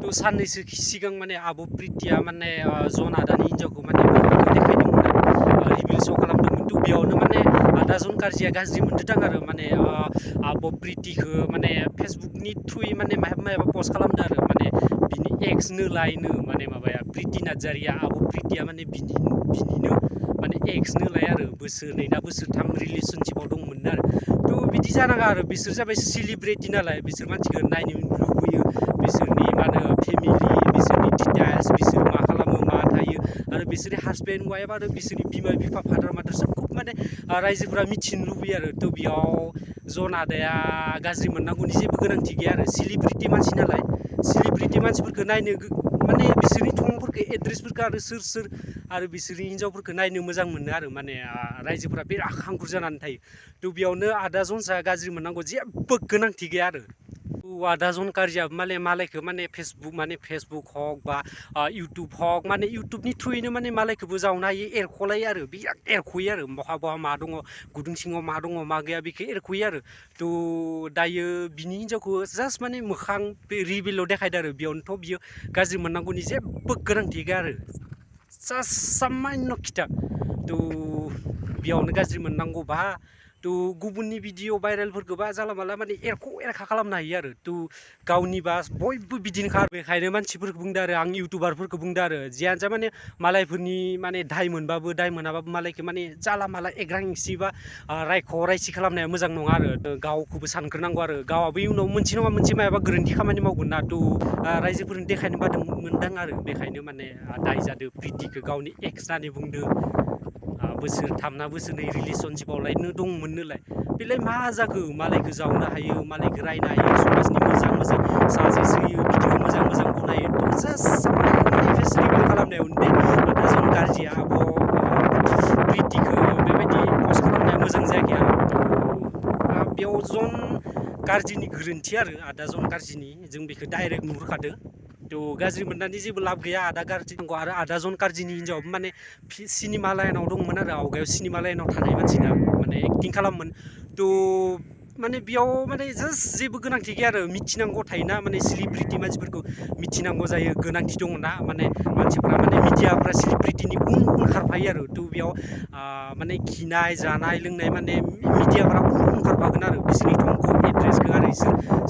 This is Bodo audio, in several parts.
साननैसो सिगां माने आब' प्रितिया माने जन आदानि हिन्जावखौ माने भिडिअ'खौ देखायदोंमोन आरो रिभिल श' खालामदोंमोन। थ' बेयावनो माने आदा जन गारजिया गाज्रि मोनदों आरो माने आब' प्रितिखौ माने फेसबुकनि थ्रुयै माने माबा पस्ट खालामदों आरो माने बिनि एक्सनो लायनो माने माबाया प्रिति नार्जारिया आब' प्रितिया माने बिनिनो माने एक्सनो लाय आरो बोसोरनै ना बोसोरथाम रिलेसनशिपआव दंमोन आरो। थ' बिदि जानाङा आरो बिसोर जाबाय सेलिब्रिटि नालाय बिसोर मानसिखौ नायनो लुबैयो बिसोरनि मा होनो फेमिलि बिसोरनि डिटेल्स बिसोर मा खालामो मा थायो आरो बिसोरनि हासबेन्ड वाइफ आरो बिसोरनि बिमा बिफा फादार मादार सबखौबो माने रायजोफोरा मिथिनो लुबैयो आरो। थ' बेयाव जन आदाया गाज्रि मोननांगौनि जेबो गोनांथि गैया आरो सेलिब्रिटि मानसि नालाय सेलिब्रिटि मानसिफोरखौ नायनो माने बिसोरनि थंफोरखौ एड्रेसफोरखौ आरो सोर आरो बिसोरनि हिन्जावफोरखौ नायनो मोजां मोनो आरो माने रायजोफोरा बिराद हांखुर जानानै थायो। थ' बेयावनो आदा जनसा गाज्रि मोननांगौ जेबो गोनांथि गैया आरो। आदा जन गारजिया माने मालायखौ माने फेसबुक हक बा इउटुब हक माने इउटुबनि थ्रुयैनो माने मालायखौबो जावनो हायो एरख'लायो आरो बिराद एरख'यो आरो बहा मा दङ गुदुं सिङाव मा दङ मा गैया बेखौ एरख'यो आरो। थ' दायो बिनि हिन्जावखौ जास्ट माने मोखां बे रिभिलाव देखायदों आरो बेयावनोथ' बियो गाज्रि मोननांगौनि जेबो गोनांथि गैया आरो जास्ट सामान्य खिथा। थ' बेयावनो गाज्रि मोननांगौबा थ' गुबुननि भिडिअ भाइरेलफोरखौबा जाला माला माने एरखा खालामनो हायो आरो। थ' गावनिबा बयबो बिदिनोखा बेखायनो मानसिफोरखौ बुंदों आरो आं इउटुबारफोरखौ बुंदों आरो जियानो जा माने मालायफोरनि माने दाय मोनबाबो दाय मोनाबाबो मालायखौ माने जाला माला एग्रां एग्सि बा रायसि खालामनाया मोजां नङा आरो। गावखौबो सानग्रोनांगौ आरो गावाबो इयुनाव मोनसे नङा मोनसे मायाबा गोरोन्थि खामानि मावगोन ना। थ' रायजोफोरनो देखायनो मोनदों आरो बेखायनो माने दाय जादों प्रितिखौ गावनि एक्स होननानै बुंदों। बोसोरथाम ना बोसोरनै रिलेसनशिपआवलायनो दंमोननोलाय बेलाय मा जाखो मालायखौ जावनो हायो मालायखौ रायनो हायो समाजनि मोजां साजेस होयो भिडिअ मोजां बनायो। थ' जास्ट माने फेस रिभिल खालामनायावनो दे आदा जन गारजिया आब' प्रितिखौ बेबायदि पस्ट खालामनाया मोजां जायाखै आरो। थ' बेयाव जन गारजिनि गोरोन्थि आरो आदा जन गारजिनि जों बेखौ डाइरेक्ट नुहुरखादों। थ' गाज्रि मोननानै जेबो लाब गैया आदा गारजि नांगौ आरो आदा जन गारजिनि हिन्जावाबो माने सिनेमा लाइनाव दंमोन आरो आवगायाव सिनेमा लाइनाव थानाय मानसिना माने एक्टिं खालामोमोन। थ' माने बेयाव माने जास्ट जेबो गोनांथि गैया आरो मिथिनांगौ थायोना माने सेलिब्रिटि मानसिफोरखौ मिथिनांगौ जायो गोनांथि दङ ना माने मानसिफ्रा माने मिडियाफ्रा सेलिब्रिटिनि उन खारफायो आरो। थ' बेयाव माने खिनाय जानाय लोंनाय माने मिडियाफ्रा उन खारफागोन आरो बिसोरनि थंखौ एड्रेसखौ आरो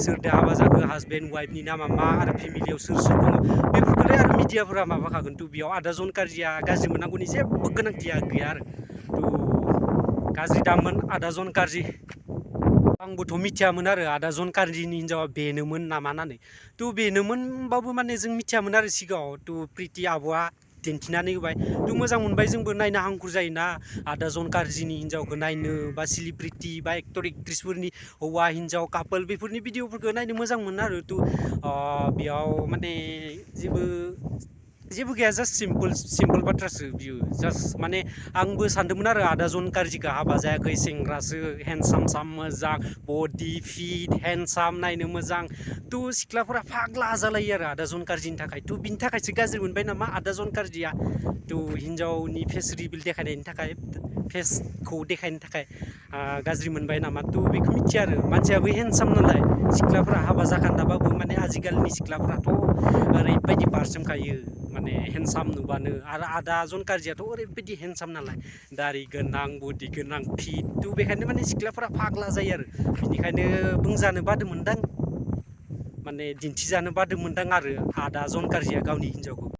सोरदो हाबा जाखो हासबेन्ड वाइफनि नामा मा आरो फेमिलियाव सोर दङ बेफोरखौलाय आरो मिडियाफोरा माबाखागोन। थ' बेयाव आदा जन गारजिया गाज्रि मोननांगौनि जेबो गोनांथिया गैया आरो। थ' गाज्रि दामोन आदा जन गारजि आंबोथ' मिथियामोन आरो आदा जन गारजिनि हिन्जावा बेनोमोन नामा होननानै। थ' बेनोमोनबाबो माने जों मिथियामोन आरो सिगाङाव। थ' प्रिति आब'आ दिन्थिनानै होबाय थ' मोजां मोनबाय जोंबो नायनो हांखुर जायोना आदा जन गारजिनि हिन्जावखौ नायनो बा सेलिब्रिटि बा एक्टर एक्ट्रिसफोरनि हौवा हिन्जाव कापोल बेफोरनि भिडिअफोरखौ नायनो मोजां मोनो आरो। थ' बेयाव माने जेबो गैया जास्ट सिम्पोल बाथ्रासो बियो जास्ट माने आंबो सानदोंमोन आरो आदा जन गारजिखौ हाबा जायाखै सेंग्रासो हेन्डसाम मोजां बडि फिट हेन्डसाम नायनो मोजां। थ' सिख्लाफोरा फाग्ला जालायो आरो आदा जन गारजिनि थाखाय। थ' बिनि थाखायसो गाज्रि मोनबाय नामा आदा जन गारजिया। थ' हिन्जावनि फेस रिभिल देखायनायनि थाखाय फेसखौ देखायनो थाखाय गाज्रि मोनबाय नामा। थ' बेखौ मिथिया आरो मानसियाबो हेन्डसाम नालाय सिख्लाफोरा हाबा जाखान्दाबाबो माने आजिखालिनि सिख्लाफोराथ' ओरैबायदि बारसोमखायो माने हेन्डसाम नुबानो आरो आदा जन गारजियाथ' ओरैबायदि हेन्डसाम नालाय दारि गोनां बडि गोनां फिट। थ' बेखायनो माने सिख्लाफोरा फाग्ला जायो आरो बिनिखायनो बुंजानो बादोंमोनदां माने दिन्थिजानो बादोंमोनदां आरो आदा जन गारजिया गावनि हिन्जावखौ।